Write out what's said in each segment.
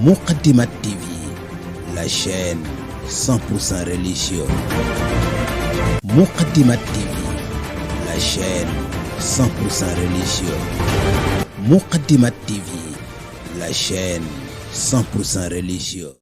Moukhaddamatoul TV, la chaîne 100% religieuse. Moukhaddamatoul TV, la chaîne 100% religieuse. Moukhaddamatoul TV, la chaîne 100% religieuse.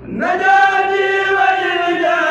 نجاتي وإنجاتي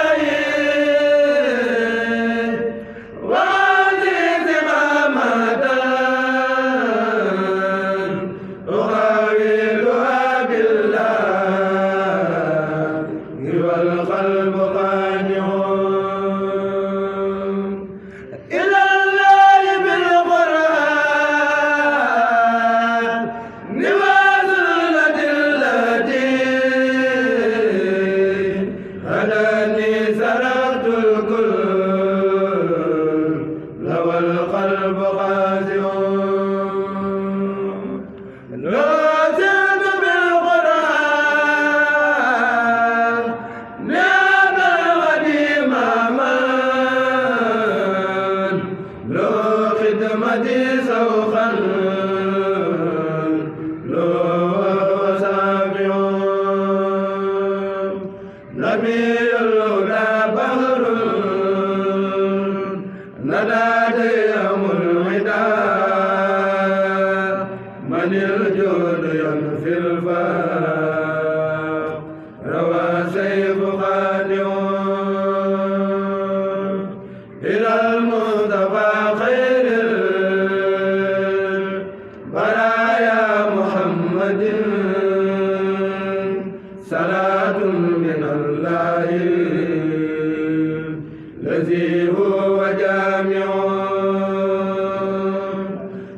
نبي الهدى بحر ندى يوم الوداع من الجود ينفي الفاق روى سيف خادم إلى المصطفى خير البرايا محمد صلاة من الله الذي هو جامع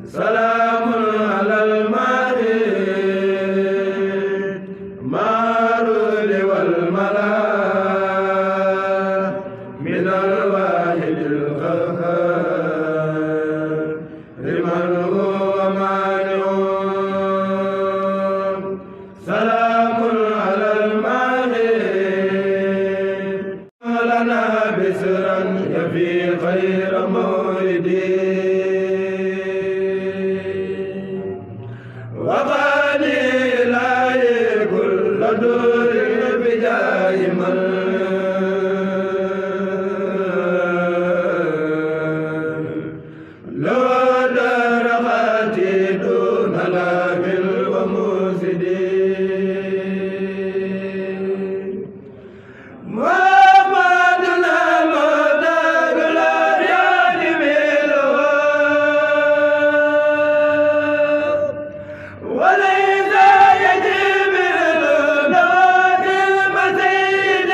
سلام على الماء مارول والملا من الواحد القهار لمن هو مانع سلام على الماء لنا بسرا يفي خير موردي وقالي إلهي كل دور بجاه من لو دار خاتي دون لاف ومفسدين محمدنا مدار الأريان ميلو وليس يجب النار المسيد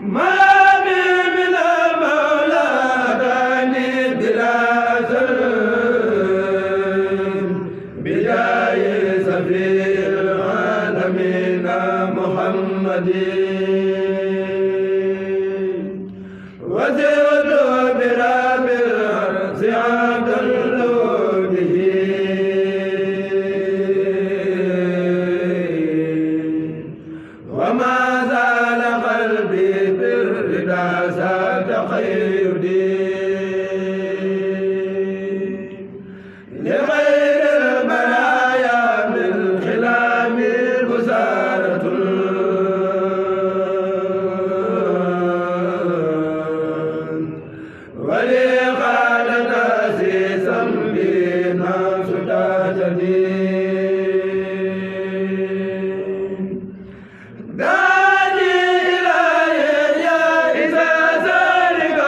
ما بي من المولى داني بلا أثر بجاه سفير العالمين محمد وزرت براب الأرض عبدا به وما زال قلبي بالرضا زاد خيري لغير البرايا من خلام بسارة ولي قال تأسيسا بنا سداتني داني إلهي يا إذا ذلك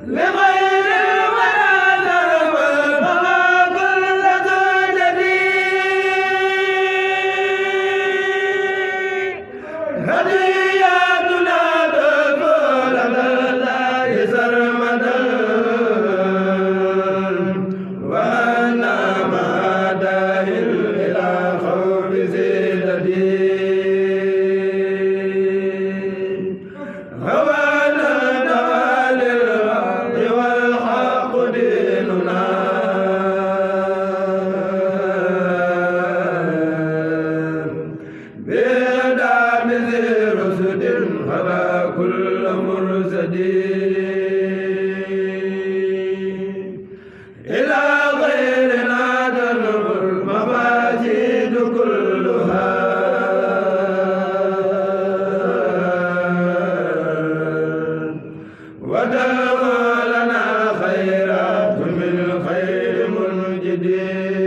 لغير الورى ذرب فما كل زوجتي هدياتنا تقول الله سرمدا وأنا ما داهل إلى خوف زيدتي هوانا نوال الحق والحق ديننا بإعدام ذي رشد فلا كل مرسد إلى غيرنا تنظر المفاسد كلها ودعوا لنا خيرات من خير منجدين